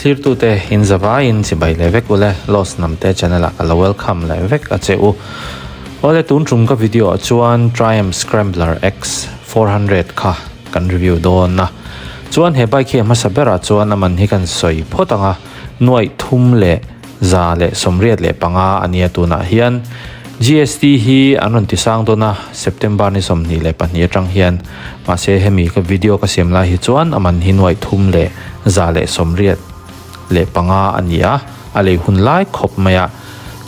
thlirtute in zavaiin chibai leh vek ule Lost Hnamte channel ah ka lo welcome leh vek a che u. Awle tun tum ka video ah chuan Triumph Scrambler X 400 kha kan review dawn a. Chuan he bike hi a hmasa berah chuan a man hi kan sawi phawt ang a, nuaih thum leh 185 a nia tunah hian GST hi an rawn ti sang dawn a, September ni 22 atang hian mahse hemi ka video ka siam lai hi chuan a man hi nuaih thum leh 185 a ni a, a lei hun lai khawp mai a,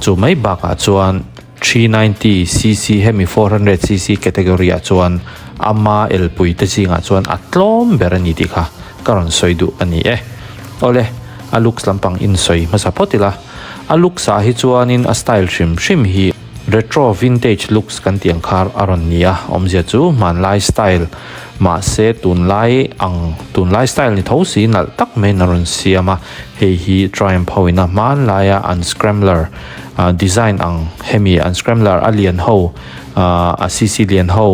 chu mai bakah chuan 390cc hemi 400cc category ah chuan ama elpui te zingah chuan a tlawm ber a ni tih kha ka rawn sawi duh a ni e. Awle, a looks lampang in sawi hmasa phawt ila, a looks ah hi chuanin a style hrim hrim hi retro vintage looks kan tih ang kha a rawn ni a, awmzia chu hmanlai style mahse tunlai ang tunlai style ni tho si nalh tak maiin a rawn siam a, hei hi Triumph ho ina hmanlaia an scrambler design ang hemi an scrambler a lian ho a cc lian ho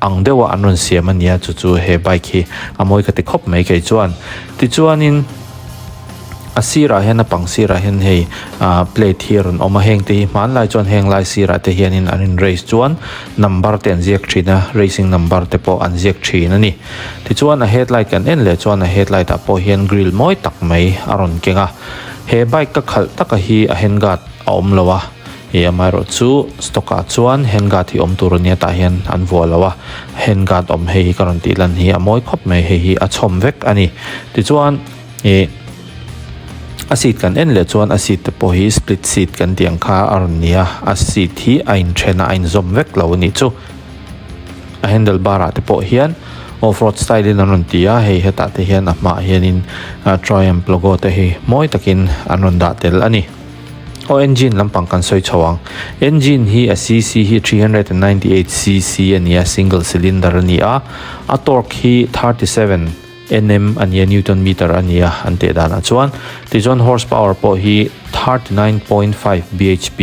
ang deuha an rawn siam a nia chu chu he bike hi a mawi ka ti khawp mai kei chuan tichuanin a sirah hian a pang sirah hian hei ah plate hi a rawn awm a heng te hi hmanlai chuan heng lai sirah te hianin an in race chuan number te an ziak thin a racing number te pawh an ziak thin a ni tichuan a headlight kan en leh chuan a headlight ah pawh hian grill mawi tak mai a rawn keng a he bike ka khalh taka hi a handguard a awm lo a. Ih amaherawh chu stock ah chuan hand guard hi awm tur ania tah hian an vuah lo a hand guard awm hei hi ka rawn tih lan hi a mawi khawp mai hei hi a chhawm vek a ni tichuan ih a seat kan en leh chuan a seat te pawh hi split seat kan tih ang kha a rawn ni a a seat hi a inthen a a inzawm vek lo a nih chu a handle bar ah te pawh hian off road style in an rawn ti a hei hetah te hian a hmaah hianin Triumph logo te hi mawi takin an rawn dah tel a ni. Aw engine lampang kan sawi chho ang. Engine hi a cc hi 398 cc a ni a, single cylinder a ni a, a torque hi 37 nm a ni a, newton meter a ni a an teh danah chuan. Tichuan horsepower pawh hi 39.5 bhp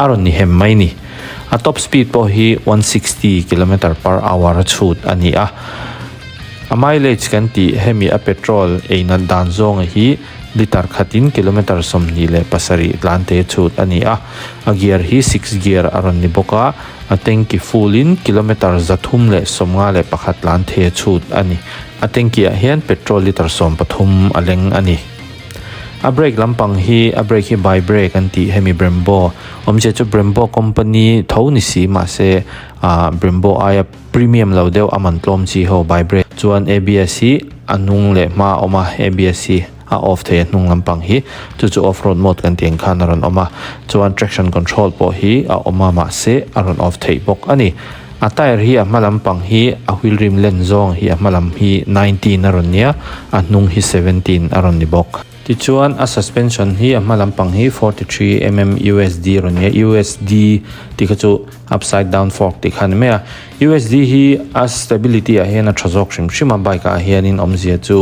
a rawn ni hem mai ni. A top speed pawh hi 160 kilometer per hour a chhut a ni a. A mileage kan tih hemi a petrol ei nat dan zawnga hi Litre khatin kilometre 27 tlan te chhut a ni a, a gear hi six gear a rawn ni bawk a, a tanky full in kilometre 351 tlan the chhut a ni. A tanky ah hian petrol litre 13 a leng a ni. A brake lampang hi a brake hi by brake an tih hemi Brembo awmzia chu Brembo company tho ni si mahse ah Brembo aia Premium lo deuh a man tlawm chi ho by brake chuan ABS hi a hnung leh hma a awm a, ABS hi a off thei a hnung lampang hi chu chu off road mode kan tih ang khan a rawn awm a, chuan traction control pawh hi a awm a mahse a rawn off theih bawk a ni. A tyre hi a hma lampang hi a wheel rim len zawng hi a hma lam hi 19 a rawn nia, a hnung hi 17 a rawn ni bawk. Tichuan a suspension hi a hma lampang hi 43 mm USD a rawn ni a, USD tih kha chu upside down fork tih kha a ni mai a. USD hi a stability ah hian a tha zawk hrim hrim a bike ah hianin awmzia chu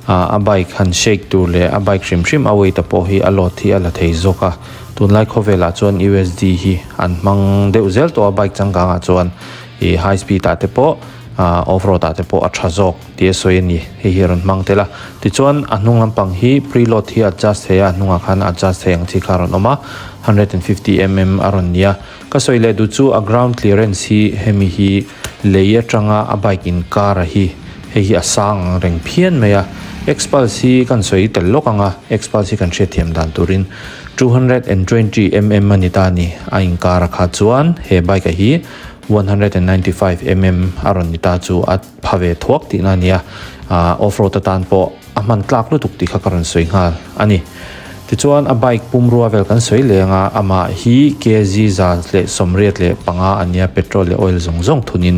ah a bike han shake tur leh a bike hrim hrim a weight a pawh hi a load hi a la thei zawk a. Tunlai khawvelah chuan USD hi an hmang deuh zel tawh a bike changkangah chuan ih high speed ah te pawh ah off road ah te pawh a tha zawk. Tih a sawi a ni. Hei hi a rawn hmang tel a. Tichuan a hnung lampang hi preload hi a adjust thei a, a hnungah khan a adjust thei ang chi kha a rawn awm a, 150 mm a rawn ni a. Ka sawi leh duh chu a ground clearance hi hemi hi lei atanga a bike inkar a hi hei hi a sang ang reng phian mai a. Xpulse hi kan sawi tel lawk ang a, Xpulse hi kan hriatthiam dan turin 220 mm a ni ta a ni. A inkar a kha chuan he bike a hi 195 mm a rawn ni ta chu a. Pha ve thuak tihna a nia, aah off road atan pawh a hman tlak lutuk tih kha ka rawn sawi nghal a ni. Tichuan a bike pumrua vel kan sawi leh anga amah hi kg 185 a nia petrol leh oil zawng zawng thunin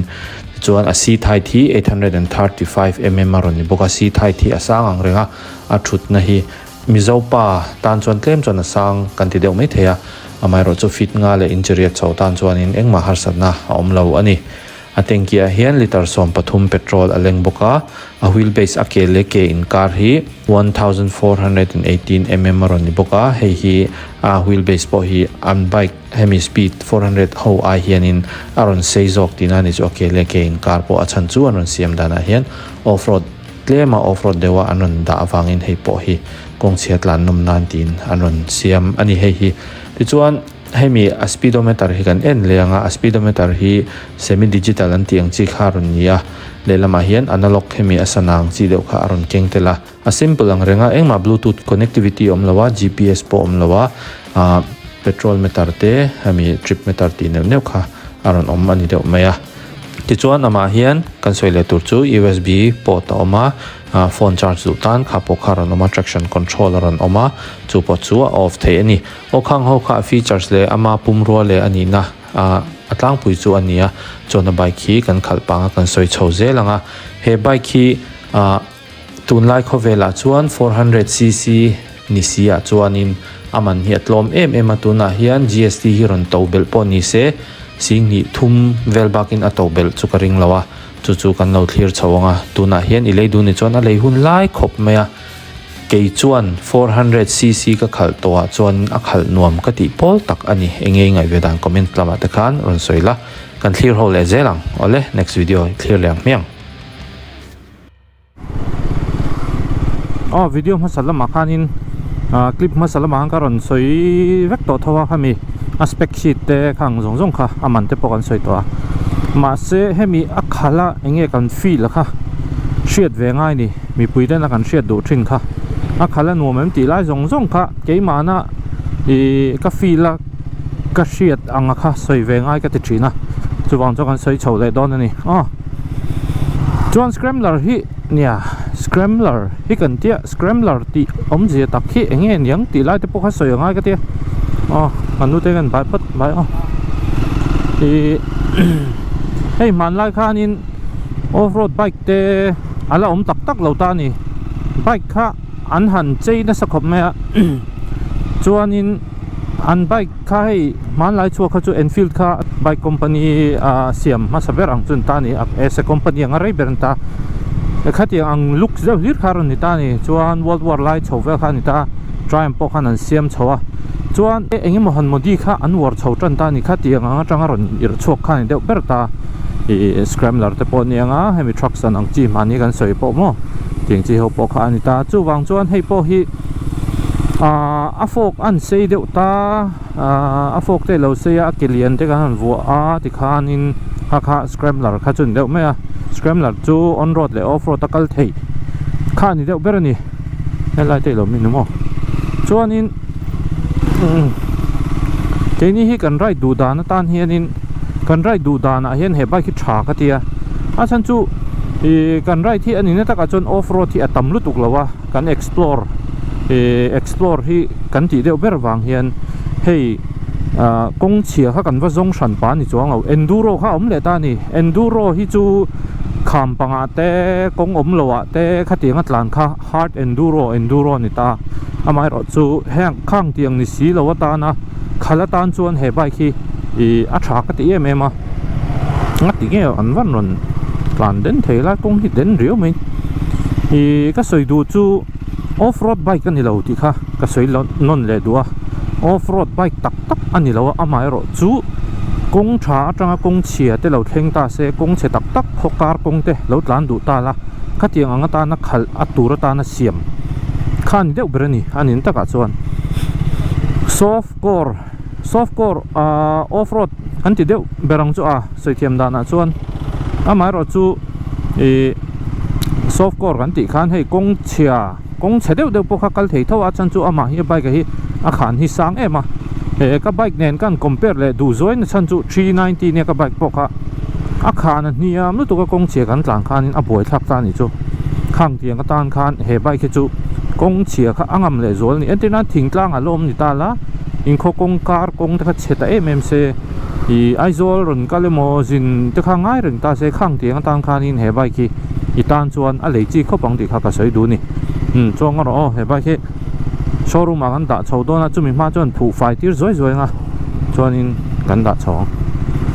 tichuan a seat height hi 835 mm a rawn ni bawk a, seat height hi a sang ang reng a, a thutna hi Mizo pa tan chuan tlem chuan a sang kan ti deuh mai thei a, amaherawhchu fit nga leh inch riat chho tan chuanin engmah harsatna a awm lo a ni. A tanky ah hian litre 13 petrol a leng bawk a, a wheel base a ke leh ke inkar hi 1418 mm a rawn ni bawk a, hei hi a wheel base pawh hi an bike hemi speed 400 ho ai hianin a rawn sei zawk tihna a ni chu a ke leh ke inkar pawh a chhan chu an rawn siam danah hian off road tlema off road deuha an rawn dah avangin hei pawh hi. Kawng chhia tlan nawm nan tiin an rawn siam a ni hei hi. Tichuan hemi a speedometer hi kan en leh ang a, a speedometer hi semi digital an tih ang chi kha a rawn ni a, lehlamah hian analog hemi a sana ang chi deuh kha a rawn keng tel a. A simple ang reng a, engmah bluetooth connectivity a awm lo a, GPS pawh a awm lo a, ah petrol meter te hemi trip meter tih neuh neuh kha a rawn awm a ni deuh mai a. Tichuan amah hian kan sawi leh tur chu USB port a awm a, ah phone charge duh tan kha pawh kha a rawn awm a, traction control a rawn awm a, chu pawh chu a off theih a ni. Aw khang ho kha a features leh ama pumrua leh a nihna ah a tlangpui chu a ni a, chuan a bike hi kan khalh pang a kan sawi chho zel ang a, he bike hi ah. Tunlai khawvelah chuan 400cc ni si ah chuanin a man hi a tlawm em em a, tunah hian GST hi rawn to belh pawh ni se singhnih thum vel bakin a to belh chu ka ring lo a, chu chu kan lo thlir chho ang a, tunah hian i lei duh ni chuan a lei hun lai khawp mai a, kei chuan 400cc ka khalh tawh ah chuan a khalh nuam ka tih pawl tak a ni, eng nge i ngaih ve dan comment lamah te khan rawn sawi la, kan thlir ho leh zel ang, awle next video i thlir leh ang hmiang. Aw video hmasa lamah khanin ah clip hmasa lamah khan ka rawn sawi vek tawh tho a khami a spec sheet te kha ang zawng zawng kha a man te pawh kan sawi tawh a mahse hemi a khalh a eng nge kan feel a kha hriat ve ngai ni mipui tena kan hriat duh thin kha a khalh a nuam em tih lai zawng zawng kha keimahna ih ka feel a ka hriat anga kha sawi ve ngai ka ti thin a chuvang chuan kan sawi chho leh dawn a ni aw chuan scrambler hi nia scrambler hi kan tia scrambler tih awmzia tak hi eng nge niang tih lai te pawh kha sawi a ngai ka tia aw kan nute hian bai phawt mai aw ih hei hmanlai khanin off road bike te a la awm tak tak lo ta a ni bike kha an han chei nasa khawp mai a chuanin. An bike kha hei hmanlai chhuak kha chu Enfield kha bike company ah siam hmasa ber ang chu an ta a ni a as a company anga rei ber an ta a khatiang ang looks deuh hlir kha a rawn ni ta a ni chuan world war lai chho vel kha a ni ta a Triumph pawh khan an siam chho a chuan eng emaw han modi kha an uar chho tan ta a ni khatiang ang atanga rawn irh chhuak kha a ni deuh ber ta ih scrambler te pawh a ni ang a hemi trucks an ang chi mahni kan sawi pawh maw tiang chi ho pawh kha a ni ta chuvang chuan hei pawh hi ahh a fork an sei deuh ta ahh a fork te alo sei a a ke lian te kan han vuah a tikhanin kha kha scrambler kha chu a ni deuh mai a scrambler chu on road leh off road a kal thei kha a ni deuh ber a ni helai te ilo min maw chuanin umm keini hi kan ride duh dan atan hianin kan ride duh danah hian he bike hi tha ka ti a a chhan chu ih kan ride hi a nihna takah chuan off road hi a tam lutuk lo a. Kan explore ih explore hi kan tih deuh ber vang hian hei ah kawng chhia kha kan va zawng hran pa ni chuang lo enduro kha a awm leh ta a ni enduro hi chu kham pangah te kawng awm loh ah te khatiang a tlan kha hard enduro enduro a ni ta amaherawh chu heng khang tiang ni si lo atana khal atan chuan he bike hi ih a tha ka ti em em a. Ngati nge an van rawn tlan den thei lai kawng hi den riau mai ih ka sawi duh chu off road bike a ni lo tih kha ka sawi nawn leh duh a off road bike tak tak a ni lo a amaherawh chu kawng tha atanga kawng chhia te lo thleng ta se kawng chhe tak tak khaw kar kawng te lo tlan duh ta la khatiang ang atana khalh a tur atana siam kha a ni deuh ber a ni a nin takah chuan soft core. Soft core ahh off road an ti deuh ber ang chu a sawi thiam danah chuan amaherawh chu ih soft core kan tih khan hei kawng chhia kawng chhe deuh deuh pawh kha kal thei tho a chuan chu amah hi bike ah hi a khan hi sang em a he ka bike nen khan compare leh duh zuai na chhan chu 390 nia ka bike pawh kha a khan a hniam lutuk a kawng chhia kan tlan khanin a buai thlak ta a nih chu khang tiang atan khan he bike hi chu kawng chhia kha a ngam leh zual a ni entir nan thingtlang ah la awm ni ta la. Inkhaw kawng kar kawng te kha chhe ta em em se ih Aizawl rawn kal emaw zin te kha ngai reng ta se khang tiang atan khanin he bike hi i tan chuan a lei chi khawp ang tih kha ka sawi duh a ni umm chuang erawh aw he bike hi showroom ah kan dah chho dawn a chumi hma chuan phuh fai tir zuai zuai ang a chuanin kan dah chho ang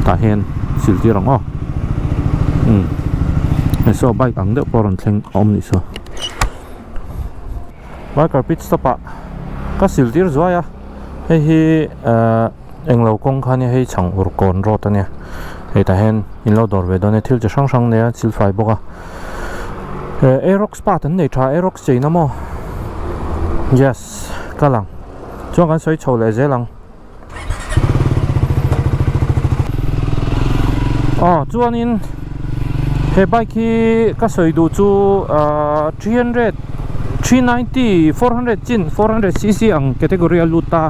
tah hian sil tir ang aw umm hei saw bike ang deuh pawh rawn thleng a awm nih saw. Biker pit stop ah ka sil tir zuai a hei hi ehh englo kawng kha ania hei chhang ur kawn road ania hei tah hian in lo dawr ve dawn ania thil chi hrang hrang nei a thil fai bawk a eh aerox part an nei tha aerox cheina maw. Yes, kal ang. Chuan kan sawi chho leh zel ang. Aw chuanin he bike hi ka sawi duh chu ahh 300 390 400 chin 400 cc ang category a lut ta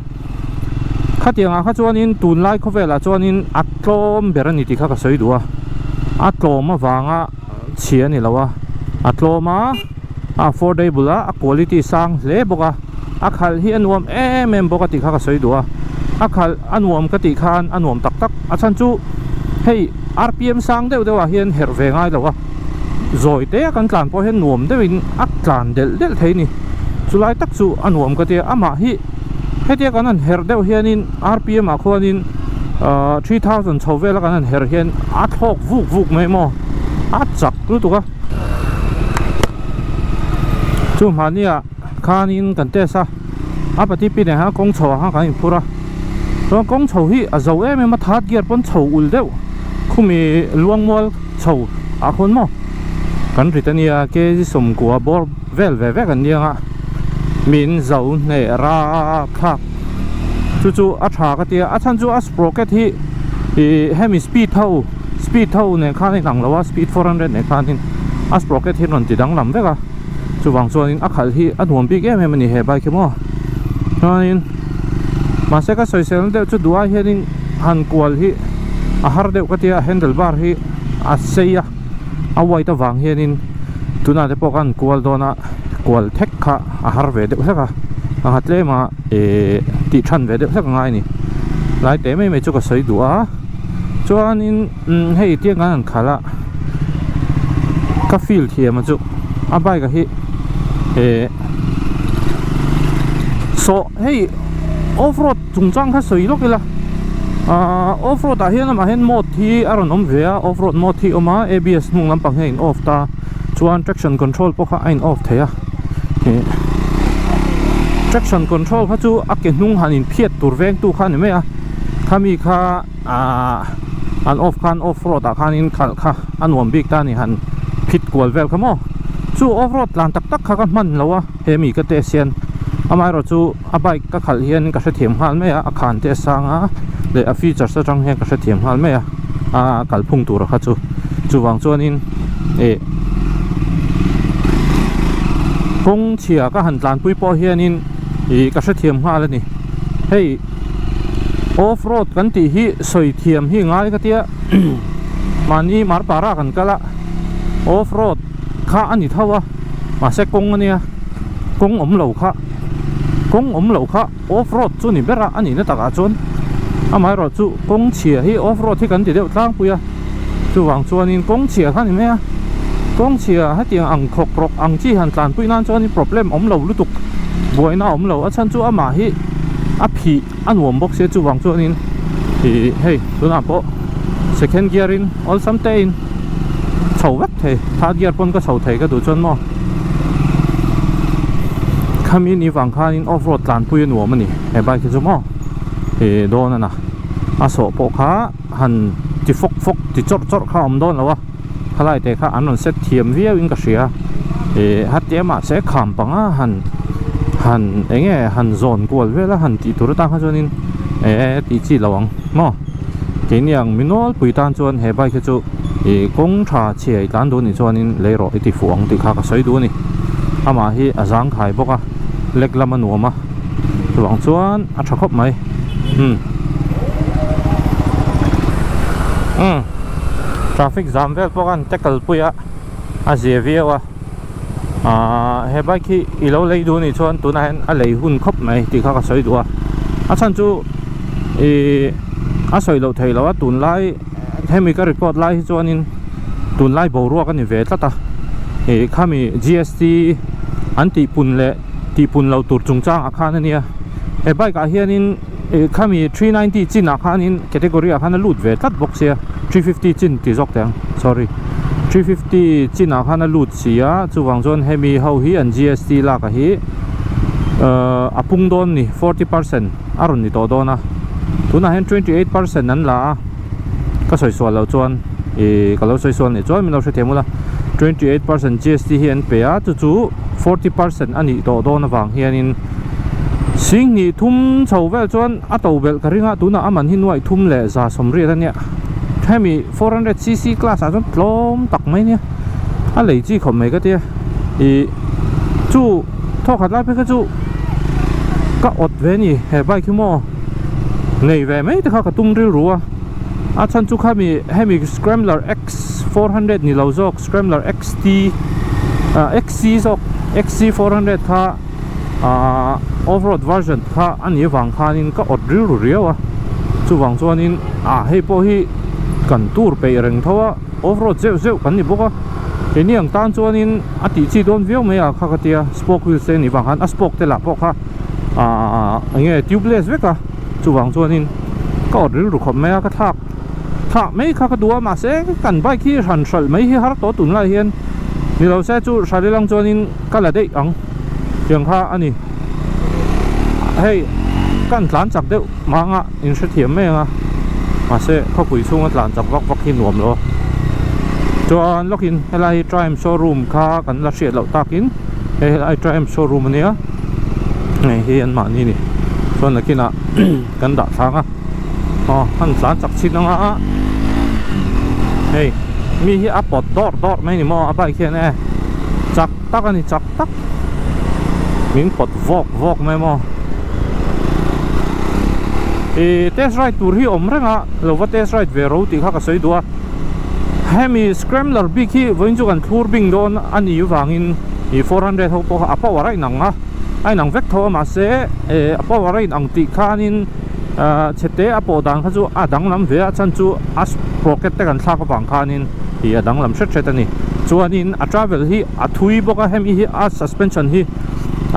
khatiang ah kha chuanin tunlai khawvelah chuanin a tlawm ber a ni tih kha ka sawi duh a a tlawm avanga chhia a ni lo a a tlawm a. a affordable a a quality sang hle bawk a a khalh hi a nuam em em bawk a tih kha ka sawi duh a a khalh a nuam ka tih khan a nuam tak tak a chhan chu hei rpm sang deuh deuh ah hian herh ve ngai lo a zawi te a kan tlan pawh hian nuam deuh in a tlan delh delh thei a ni chulai tak chu a nuam ka tia amah hi hetia kan han herh deuh hian in rpm ah khuan in ahh 3000 chho vel a kan han herh hian a thlawk vuk vuk mai maw a chak lutuk a. Chu hmahniah khanin kan test a a pati pi nen khan kawng chho ah khan kan inphur a chuan kawng chho hi a zo em em a third gear pawn chho ul deuh khumi luangmual chho ah khawn maw kan rit ania kg sawmkua bawr vel ve vek an nia nga min zo hneh rap thlak chu chu a tha ka tia a chhan chu a sprocket hi ih hemi speed ho. Speed ho nen khan a inang lo a, speed 400 nen khanin a sprocket hi a rawn ti danglam vek a, chuvang chuanin a khalh hi a nuam bik em em a ni he bike hi maw. Chuanin mahse ka sawisel na deuh chu duh ai hianin han kual hi a har deuh ka tia handle bar hi a sei a, a wide avang hianin tunah te pawh ka han kual dawn a kual thek kha a har ve deuh hlek a, a ha tlem a eh tih than ve deuh hlek a ngai a ni. Lai teh mai mai chu ka sawi duh a. Chuanin hei tiang kan han khalh a ka feel thiam a chu a bike a hi eh sawh hei off road chungchang kha sawi lawk ila ahh off road ah hian amah hian mode hi a rawn awm ve a off road mode hi a awm a abs hnung lampang hi a in off ta chuan traction control pawh kha a in off thei a eh traction control kha chu a ke hnung han in phiat tur veng tu kha a ni mai a. Khami kha ahh an off khan off road ah khanin khalh kha a nuam bik ta a ni han phit kual vel kha maw chu off road tlan tak tak kha ka hman lo a he mi ka test hian amaherawh chu a bike ka khalh hian ka hrethiam nghal mai a a khan te a sang a leh a features atang hian ka hrethiam nghal mai a a kalphung tur kha chu chuvang chuanin eh kawng chhia ka han tlanpui pawh hianin ih ka hrethiam nghal a ni hei. Off road kan tih hi sawi thiam hi ngai ka tia mahni marpara kan kal a off road kha a ni tho a mahse kawng a nia kawng awm lo kha kawng awm lo kha off road chu ni ber a a nihna takah chuan amaherawh chu kawng chhia hi off road hi kan ti deuh tlangpui a chuvang chuanin kawng chhia kha a ni mai a kawng chhia hetiang ang khawk rawk ang chi han tlanpui nan chuanin problem awm lo lutuk buaina a awm lo a chhan chu amah hi a phih a nuam bawk sia chuvang chuanin ih hei tunah pawh second gear in awlsam te in chho vek thei third gear pawn ka chho thei ka duh chuan maw khami ni vang khanin off road tlanpui a nuam a ni he bike hi chu maw ih dawn a na a sawh pawh kha. Han ti fawk fawk ti chawrh chawrh kha a awm dawn lo a khalai te kha an rawn set thiam viau in ka hria ih hati mahse kham panga han han eng nge han zawn kual vel a han tih tur atang kha chuanin eh tih chi lo ang maw keini ang mi nawlpui tan chuan he bike hi chu ih kawng tha chhiai tlan duh anih chuanin lei rawh i ti fuh ang tih kha ka sawi duh a ni amah hi a zangkhai bawk a lek lam a nuam a. Chuvang chuan a tha khawp mai umm umm traffic jam vel pawh khan tackle pui a a zia viau a ahh he bike hi i lo lei duh anih chuan tunah hian a lei hun khawp mai tih kha ka sawi duh a a chhan chu ihh a sawi loh theih loh a tunlai hemi ka record lai hi chuanin tunlai boruak a ni ve tlat a ih khami G_S_T an tih pun leh tih pun lo tur chungchang ah khan a nia he bike ah hianin ih khami 390 chin ah khanin category ah khan a lut ve tlat bawk sia 350 chin tih zawk teh ang sorry 350 chin ah khan a lut si a chuvang chuan hemi ho hi an G_S_T lak a hi ahh a pung dawn a ni 40 percent a rawn ni tawh dawn a tunah hian 28 percent an la a ka sawi sual loh chuan ih ka lo sawi sual nih chuan min lo hrethiam ula 28 percent G_S_T hi an pe a chu chu. 40% a nih tawh dawn avang hianin Singhnih thum chho vel chuan a to belh ka ring a, tunah a man hi nuaih thum leh 180 a nia. Hemi 400cc class ah chuan tlawm tak mai nia, a lei chi khawp mai ka tia. Ih chu thawkhat lai phei kha chu ka awt ve a ni he bike hi maw nei ve mai te kha ka tum rilru a, a chhan chu khami hemi Scrambler X 400 ni lo zawk Scrambler XT ah XC zawk XC 400 kha. Ahh off road version kha a nih avang khanin ka awt rilru riau a, chuvang chuanin ah hei pawh hi kan tur peih reng tho a, off road zeuh zeuh kan ni bawk a, keini ang tan chuanin a tih chi dawn viau mai a kha ka tia spoke wheels te a nih vang khan a spoke te lah pawh kha ahh eng nge tubeless vek a, chuvang chuanin ka awt rilru khawp mai a ka thlak thlah mai kha ka duh a mahse kan bike hi hran hralh mai hi har tawh tunlai hian ni lo se chu hralh ilang chuanin ka la daih ang tiang kha a ni hei kan tlan chak deuh mang a in hrethiam mai ang a mahse khawpui chhunga tlan chak vak vak hi nuam lo a chuan lawkin helai hi Triumph showroom kha kan la hriat loh takin hei helai Triumph showroom a nia hei hi an mahni a ni chuan nakinah kan dah thlang a. Aw han tlan chak chin anga a hei mi hi a pawt dawrh dawrh mai ni maw a bike hian e chak tak a ni chak tak min pawt vawk vawk mai maw ih test ride tur hi awm reng a lo va test ride ve ro tih kha ka sawi duh a hemi scrambler bik hi vawiin chu kan thlur bing dawn a nih vangin ih 400 ho pawh kha a power a inang a a inang vek tho a mahse eh a power a inang tih khanin ahh chhete a pawh dan kha chu a danglam ve a chhan chu a sprocket te kan thlak avang khanin ih a danglam hret hret a ni chuanin a travel hi a thui bawk a hemi hi a suspension hi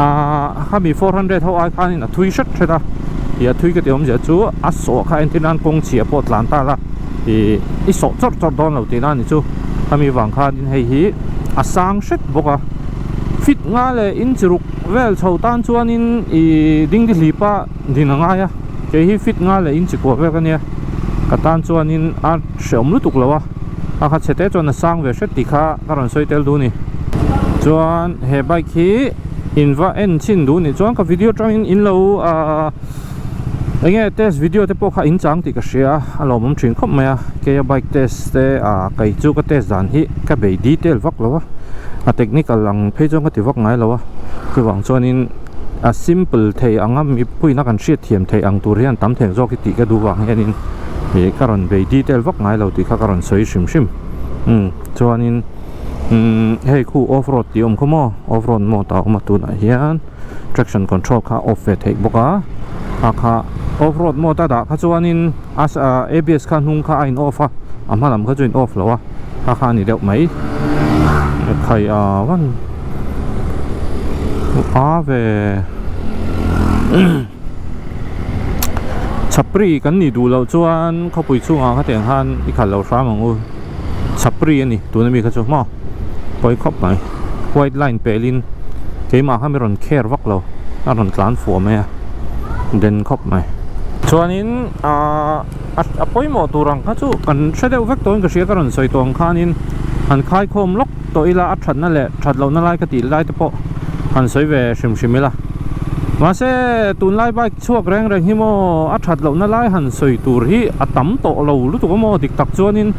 ahh khami 400 ho ai khanin a thui hret hret a ih a thui ka tih awmzia chu a sawh kha entir nan kawng chhia pawh tlan ta la ih i sawh chawrh chawrh dawn lo tihna a ni chu khami vang khanin hei hi a sang hret bawk a fit nga leh inch ruk vel chho tan chuanin ih dingdi hlip a. Din a ngai a, kei hi fit nga leh inchi kuah vek a nia, ka tan chuanin a hreawm lutuk lo a, a kha chhe te chuan a sang ve hret tih kha ka rawn sawi tel duh a ni. Chuan he bike hi in va en chhin duh nih chuan ka video atangin in lo ahh eng nge test video te pawh kha in chang tih ka hria a, a lawmawm thin khawp mai a, keia bike test te ahh kei chu ka test dan hi ka bei detail vak lo a, a technical ang phei chuan ka ti vak ngai lo a, chuvang chuanin. A simple thei ang a mipuiin a kan hriat thiam theih ang tur hian tam theng zawk hi tih ka duh vang hianin ih ka rawn bei detail vak ngai lo tih kha ka rawn sawi hrim hrim umm chuanin umm hei khu off road tih a awm khaw maw off road mode a awm a tunah hian traction control kha off ve theih bawk a a kha off road mode a dah kha chuanin a abs kha hnung kha a in off a a hma lam kha chu a in off lo a kha kha a ni deuh mai khai a van a ve chhapri kan nih duh loh chuan khawpui chhungah khatiang khan i khalh loh hram ang u chhapri a ni tuna mi kha chu maw pawi khawp mai white line pelin keimah kha mi rawn care vak lo a rawn tlan fuah mai a den khawp mai chuanin ahh a pawimawh tur ang kha chu kan hre deuh vek tawhin ka hria ka rawn sawi tawh ang khanin han khaikhawm lawk tawh ila a thatna leh that lohna lai ka tih lai te pawh han sawi ve hrim hrim ila mahse tunlai bike chhuak reng reng hi maw a that lohna lai han sawi tur hi a tam tawh lo lutuk a maw dik tak chuanin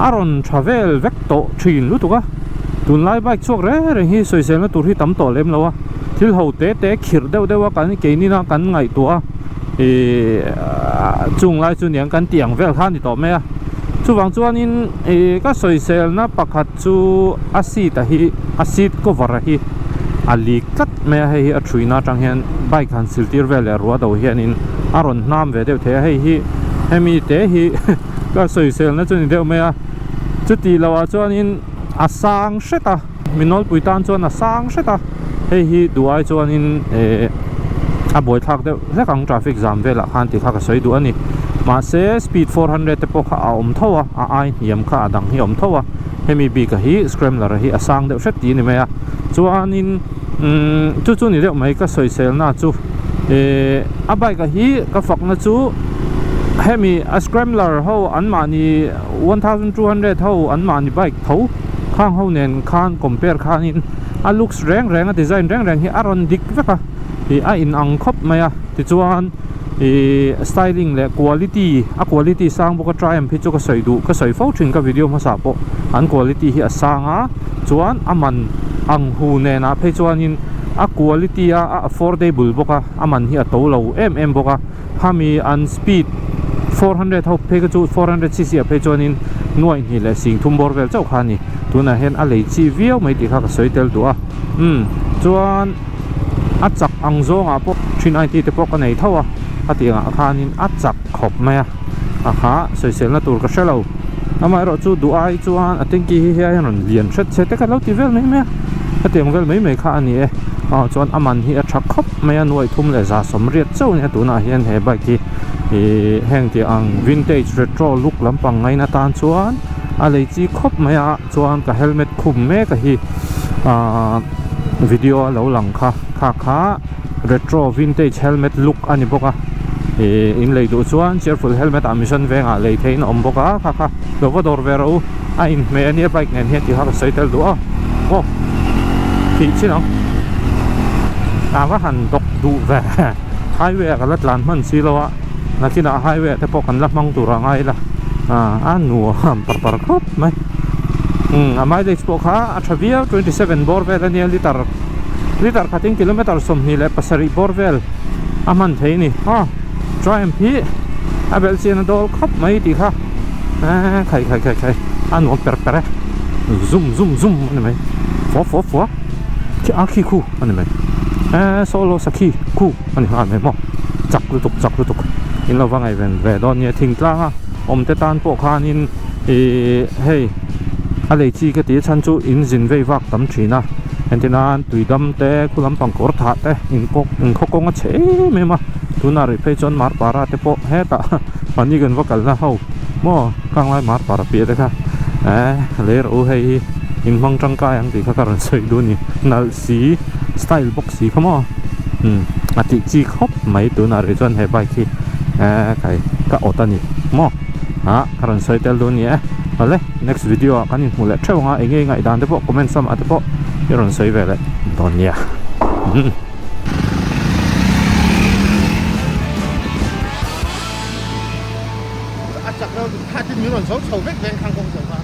a rawn tha vel vek tawh thin lutuk a tunlai bike chhuak reng reng hi sawiselna tur hi tam tawh lem lo a thil ho te te khirh deuh deuh a kan keinina kan ngaihtuah a. Ihh chung lai chu niang kan tih ang vel kha a ni tawh mai a chuvang chuanin ih ka sawiselna pakhat chu a seat a hi a seat cover a hi a lik tlat mai a hei hi a thuina atang hian bike han sil tir vel leh ruah do hianin a rawn hnam ve deuh thei a hei hi hemi te hi ka sawiselna chu ni deuh mai a chuti loh ah chuanin a sang hret a. Mi nawlpui tan chuan a sang hret a, hei hi duh ai chuanin eh a buaithlak deuh hlek ang traffic jam velah khan tih kha ka sawi duh a ni. Mahse speed 400 te pawh kha a awm tho a, a ai hniam kha a dang hi a awm tho a, hemi bik a hi scrambler a hi a sang deuh hret tih a ni mai a. Chuanin umm chu chu ni deuh mai ka sawiselna chu eh a bike a hi ka fakna chu hemi a scrambler ho anmahni 1200 ho anmahni bike tho. Khang ho nen khan compare khanin A looks reng reng a design reng reng hi a rawn dik vek a ih a in ang khawp mai a tichuan ih styling leh quality a quality sang bawk a Triumph hi chu ka sawi duh ka sawi fo thin ka video hmasa pawh an quality hi a sang a chuan a man ang hu nenah phei chuanin a quality a a affordable bawk a a man hi a to lo em em bawk a. Khami an speed 400 ho phei kha chu 400 cc ah phei chuanin nuaih hnih leh sing thum bawr vel chauh kha a ni. Tunah hian a lei chi viau mai tih kha ka sawi tel duh a. Umm chuan a chak ang zawngah pawh 390 te pawh ka nei tho a, a tih angah khanin a chak khawp mai a, a kha sawiselna tur ka hre lo. Amaherawh chu duh ai chuan a tanky hi hian rawn lian hret che te ka lo ti vel mai mai a, hetiang vel mai mai kha a ni e. Aw chuan a man hi a tha khawp mai a, nuaih thum leh za sawm riat chauh a nia tunah hian he bike hi ih heng tih ang vintage retro look lampang ngaina tan chuan a lei chi khawp mai a chuan ka helmet khum mek a hi ahh video a lo lang kha kha kha retro vintage helmet look a ni bawk a ih in lei duh chuan cheerful helmet ah mission vengah lei theihin a awm bawk a kha kha lo va dawr ve rawh u a inhmeh a nia bike nen hian tih kha ka sawi tel duh a aw thih chin ang a va han dawk duh ve highway ah ka la tlan hman si lo a nakinah highway ah te pawh kan la hmang tur a ngai la a nuam par par khawp mai umm a mileage pawh kha a tha viau 27 bawr vel a nia liter liter khatin kilometer 27 bawr vel a hman thei a ni aw Triumph hi a belh chian a dawl khawp mai tih kha eee khai khai khai khai a nuam per per e zum zum zum a ni mai fua fua fua khi a khi khu a ni mai eee solo sakhi khu a ni nghal mai maw chak lutuk chak lutuk in lo va ngaihven ve dawn nia thingtlang a awm te tan pawh khanin ihh hei a lei chi ka tih chhan chu in zin vei vak tam thin a entir nan tui dam te khu lampang kawr thah te inkawk inkhaw kawng a chhe em em a tunah rih phei chuan marpara te pawh hetah mahni kan va kalna ho maw khanglai marpara piah te kha eh lei rawh u hei hi in hmang tangkai ang tih kha ka rawn sawi duh a ni nalh si style bawk si kha maw umm a tih chi khawp mai tunah rih chuan he bike hi eh kai ka awt a ni maw ah ka rawn sawi tel duh a ni e awle next video ah kan inhmuh leh theuh ang a eng nge ngaihdan te pawh comment lamah te pawh i rawn sawi ve leh dawn nia umm. A chak reuh kha tin min rawn zo chho vek veng khang kawng zo kha.